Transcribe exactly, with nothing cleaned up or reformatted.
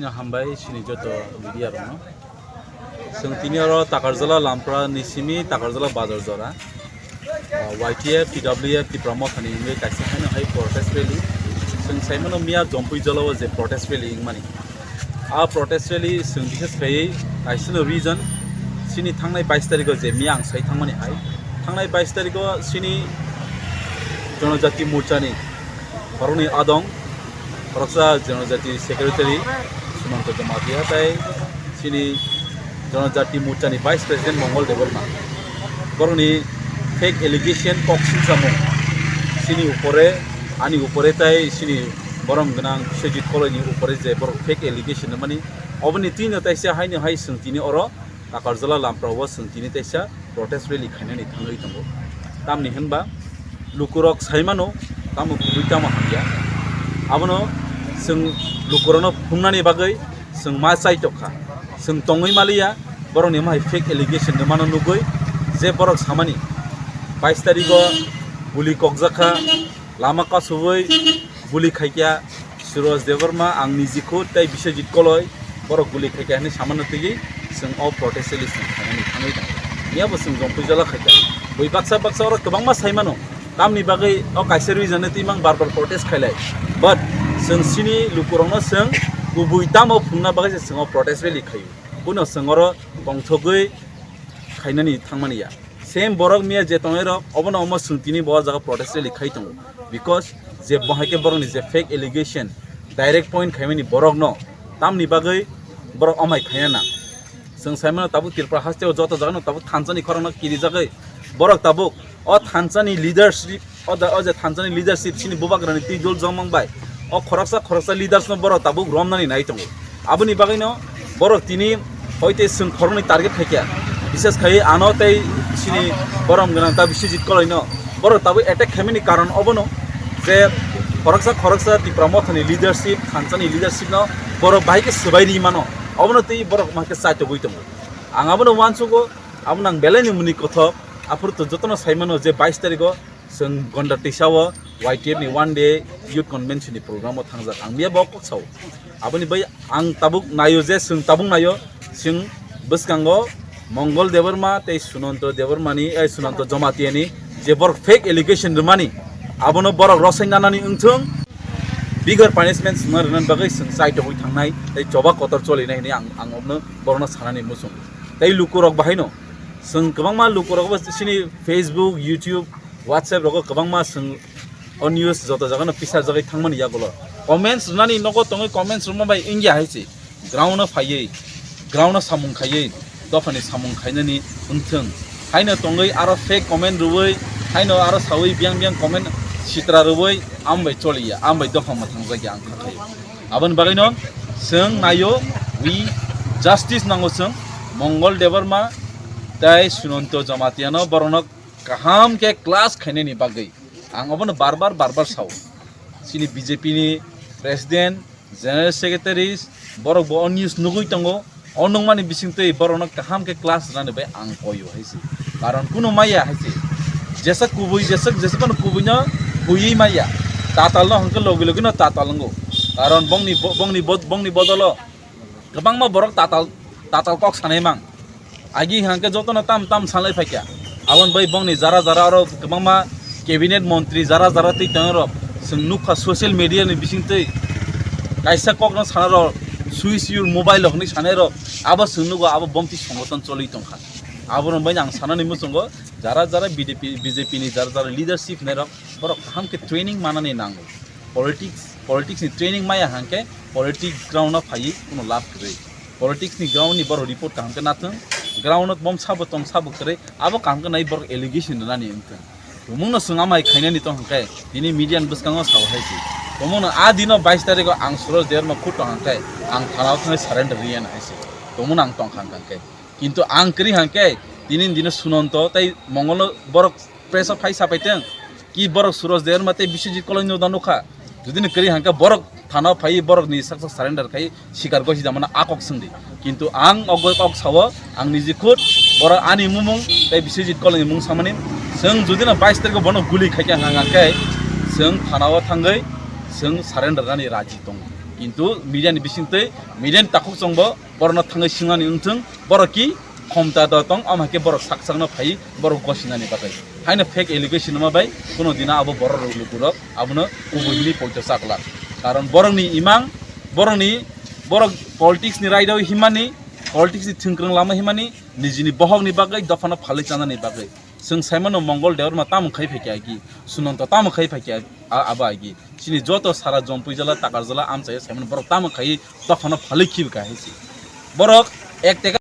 Hambai chini joto media rokno. Chwng tini oro Takarjala Lampra ni simi Takarjala Bazar jora, ah, Y T F, T W F, Tipra Motha ni wngwi kaisa haino hai protest rally. Chwng saimano miya Jompui Jala o je protest rally wngmani. A protest rally chwng bises khaiwi kaisano reason, chini thangnai bais tarikh o je miya ang sai thangmani hai. Thangnai bais tarikh o chini Jonojati Morcha ni borokni adong, khoroksa Jonojati Secretary Sumanta Jamatia tei chini Jonojati Morcha ni Vice President Mongol Debbarma. Borokni fake allegation kok singsamung chini upore, ani upore tei chini borom gwnang Biswajit Koloi ni upore je borok fake allegation rwmani, oboni twi no taisa haino hai chwng tini oro Takarjala Lampra o chwng tini taisa protest rally khainani thangwi tongo. Tamni hinba lukurok saimano tamo kubui tamo hamya. Abono chwng lukurokno phungnani bagwi chwng ma chai tokha. Chwng tongwi maliya borokni mohai fake allegation rwmano nugwi je borok samani bais tarikh o guli kokjakha, lama kasubwi guli khaikya Suraj Debbarma, ang niji khud tei Biswajit Koloi borok guli khaikya hinwi samano twiwi chwng o protest rally chwng khainani thangwi tongo. Miyabo chwng Jompui Jala khaikya. Bui baksa baksa oro kwbangma saimano. Tamni bagwi o kaisa reason no twi mang bar bar protest khailai. But chwng chini lukurokno chwng kubui tamo phungna bagwi se chwng o protest rally khaio. Kuno chwng oro tongthogwi khainani thangmani ya. Same borok miya je tongnai rok, obono omo chwng tini bo jaga protest rally khai tongo. Because je bo hai khe borokni je fake allegation, direct point khaimani borokno, tamni bagwi borok omai khaina nang. Chwng saimano tabuk Tripura hasteo joto jagano tabuk thansani khorangno kirijagwi borok tabuk o thansani leadership, o da, o je thansani leadership chini bubagrani twi dol jongmang bai o khoroksa khoroksa leaders no borok tabuk romnani nai tongo. Aboni bagwino borok tini hoite chwng khoroknwi target khaikha, bises khai ano tei chini borom gwnang ta Biswajit Koloino borok tabuk attack khaimani karon obono je khoroksa khoroksa Tipra Mothani leadership, thansani leadership no borok bahai khe swbai ri mano, obono twi borok ma khe chaitogwi tongo. Ang abono uansugo, abono ang belai ni muni kothok, aphuru to jotono sai mano je bais tarikh o chwng Gonda Tisa o Y T F ni one day youth convention ni program o thangjak. Ang miya bo kok sao. Aboni bai ang tabuk naio je chwng tabuk naio, chwng bwskango Mongol Debbarma tei Sunanto Debbarma ni, eh, Sunanto Jamatia ni je borok fake allegation rwmani, abono borok rosai nanani wngthung, bigger punishment swngna rwnani bagwi chwng chaitogwi thangnai tei choba kotor cholinai hinwi ang, ang obno borokno sanani muchung. Tei lukurok bahaino chwng kwbangma lukurok bo chini Facebook, YouTube, WhatsApp rogo kwbangma chwng o news joto jagano pisarjagwi thangmani yagulo comments rwnani nogo tongwi comments rwma bai wngya hai se ground o phaiwi, ground o samung khaiwi, dophani samung khainani wngthung. Haino tongwi aro fake comment rwui, haino aro saui biyang biyang comment sitra rwui, ambai choliya, ambai dopha mwthangjakya ang kha khaio. Aboni bagwino chwng naio, we justice nango chwng Mongol Debbarma tei Sunanto Jamatia no borokno kaham khe class khainani bagwi. Ang obono bar bar, bar bar sao. Chini B J P ni president, general secretaries, borok bo o news nugui tongo. O nungmani bisingtwi borokno kaham khe class rwnani bai ang koio hai se. Karon kuno maya hai se. Jesa kubui, jesa, jesa phano kubui no huiwi maya. Tatal no hwnkhe logi logi no tatal wngo. Karon bongni bo-, bongni bod-, bongni bodolo kwbangma borok tatal, tatal kok sanai mang. Agi hwnkhe jotono tam tam sanlai phaikha. Aboni bai bongni jara jara oro kwbangma cabinet montri jara jara twi tongo rok. Chwng nukha social media ni bisingtwi kaisa kokno sana rok, "Switch your mobile" rok hinwi sanai rok. Abo chwng nugo abo bomti songoton choli tongkha. Aborok bai ang sanani muchungo jara jara B D P, B J P ni jara jara leadership hinai rok borok kaham khe training manani nango. Politics, politics ni training maya hwnkhe politics ground o phaiwi kuno lab kwrwi. Politics ni ground ni borok report kaham khe nathung, ground o bom sabo tong sabo kwrwi, abo kaham khe nai borok allegation rwnani wngthung. Tumungno chwng amai khainani tong hwnkhe tini media ni bwskango sao hai se. Tumungno a dino bais tarikh o ang Suraj Debbarma khud tong hwnkhe ang thana o thangwi surrender riya na hai se. Tumungno ang tong kha hwnkhe. Kintu ang kwrwi hwnkhe tini dino Sunanto tei Mongol no borok press o phai sapai tong. Ki borok Suraj Debbarma tei Biswajit Koloi no da nukha. Jodi no kwrwi hwnkhe borok thana o phai borok ni sak sak surrender khai sikar gosi da mano a kok swngdi. Kintu ang o kok sao ang niji khud borok ani mumung tei Biswajit Koloi ni mung samani. Chwng jodi no bais tarikh o bono guli khaikha hwnkhe chwng thana o thangwi chwng surrender nani raji tongo. Kintu media ni bisingtwi, media ni takhuk chwngbo borokno thangwi swngnani wngthung, borok ki khomta do tong, omo hai khe borok sak sakno phai borok gosinani bagwi. Haino fake allegation ma bai kuno dina abo borok rok lukurok abono kubui hwnwi poito chaklak. Karon borokni imang, borokni, borok politics ni raida himani, politics ni thwngkwrwng lama himani, nijini bohokni bagwi dophano phalwi chanani bagwi. Chwng saimano Mongol Debbarma tamo khai phaikha agi, Sunanta tamo khai phaikha a-, abo agi. Chini joto sara Jompui jala, Takar jala, amchai saimano borok tamo khai dophano phalwi khibika hai se. Borok ek